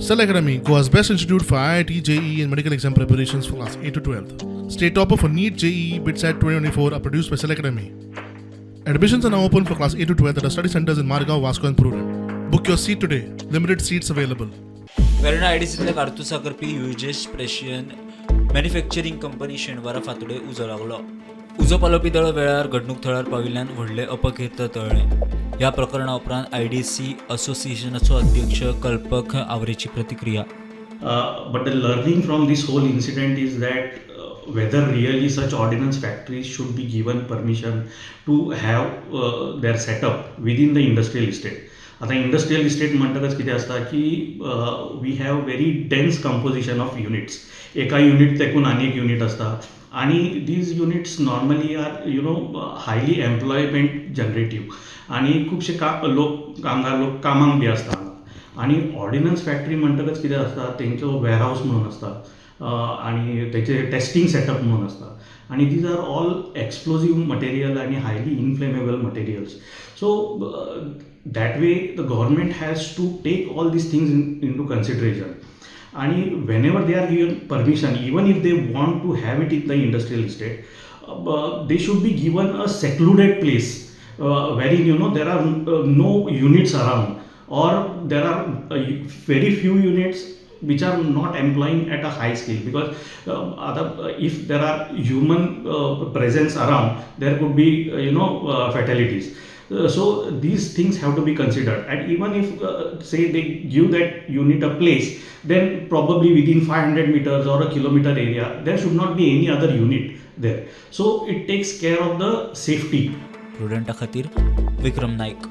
Cell Academy, Goa's best institute for IIT, JEE, and medical exam preparations for class 8 to 12. State topper for NEET, JEE, BITSAT 2024 are produced by Cell Academy. Admissions are now open for class 8 to 12 at our study centers in Margao, Vasco, and Prudent. Book your seat today. Limited seats available. Verna आयडीसींतल्या कारतुसां करपी युजेश प्रेशियन manufacturing company शेनवारा फांतोडेर उजो लागलो. उजो पालोवपी दळ वेळार घडणूक थळार पाविल्ल्यान व्हडलें अपघात टळ्ळे. ह्या प्रकरणा उपरांत आयडीसी असोसिएशनाचो अध्यक्ष कल्पक आवरेची प्रतिक्रिया. But the learning from this whole incident is that whether really such ordnance factories should be given permission to have their setup within the industrial estate. आतां इंडस्ट्रियल इस्टेट म्हणटकच कितें आसता की we have very dense composition of units. एका unit तेकून आनी एक unit आसता आनी these units normally are highly employment generative आनी खुबशे का लोक, कामगार लोक कामाक बी आसता. आनी ऑर्डिनन्स फॅक्टरी म्हणटकच कितें आसता, तेंचो वेरहावस म्हणून आसता आनी तेचे टेस्टींग सेटअप म्हणून आसता आनी these are all explosive material आनी highly inflammable materials. So that way the government has to take all these things into consideration आणि whenever they are given permission, even if they want to have it in the industrial estate, they should be given a secluded place wherein there are no units around or there are very few units which are not employing at a high scale, because if there are human presence around, there could be fatalities. So these things have to be considered. And even if, say, they give that unit a place, then probably within 500 meters or a kilometer area there should not be any other unit there, so it takes care of the safety. प्रुडंटा खातीर विक्रम नाईक.